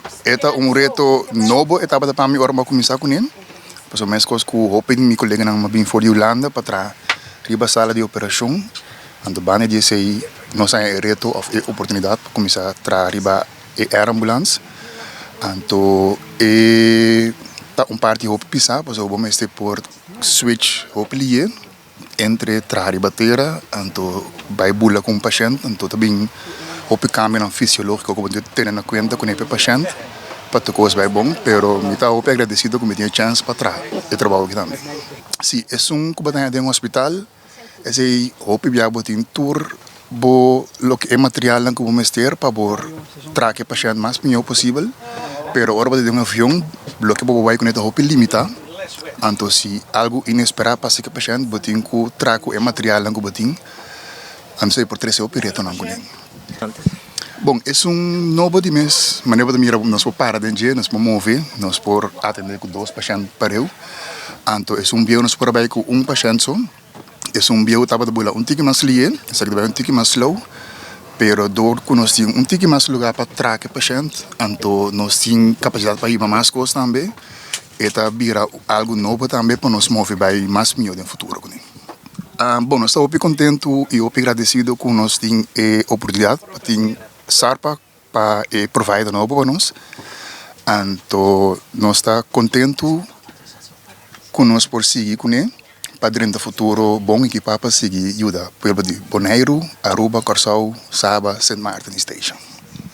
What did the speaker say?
E ta un reto nobo e tabata pa mi ora mi a kuminsá kuné, pasobra meskos ku hopi di mi koleganan a bin for di Hulanda pa traha riba sala di operashon, anto banda di esei nos a haña e reto òf e oportunidat pa kuminsá traha riba e air ambulance. Anto e ta un parti hopi pisá pasobra bo mester por switch hopi lié. Entre traha riba tera anto bai bula ku un pashènt anto ta bin hopi kambionan fisiológiko ku bo tin tene na kuenta ku e pashènt pa tur kos bai bon pero mi ta hopi agradesido ku mi tin e chèns pa traha e trabou aki tambe. Si esun ku bo ta haña den hospital esei hopi bia bo tin tur bo loke e materialnan ku bo mester pa bo traha ku e pashènt mas mihó posibel, pero ora bo ta den un avion loke bo por bai kuné ta hopi limitá, anto si algu inesperá pasa ku e pashènt bo tin ku traha ku e materialnan ku bo tin, anto esei por trese hopi retonan kuné. Bon, esun nobo di mes manera bo ta mira nos por para den dje, nos por move, nos por atendé ku dos pashènt pareu, anto esun bieu nos por a bai ku un pashènt so. Esun bieu tabata bula un tiki mas lihe, esaki ta bai un tiki mas slow, pero dor ku nos tin un tiki mas luga pa traha e pashènt, anto nos tin kapasidat pa hiba mas kos tambe, e ta bira algu nobo tambe pa nos move bai mas mihó den futuro kuné. Bon, nos ta hopi kontentu i hopi gradesido ku nos tin e oportunidat pa tin Sarpa pa e provider nobo pa nos. Anto nos ta kontentu ku nos por sigui kuné pa drenta futuro bon ekipá pa sigui yuda pueblo di Boneiru, Aruba, Kòrsou, Saba, Sint Maarten i Statia.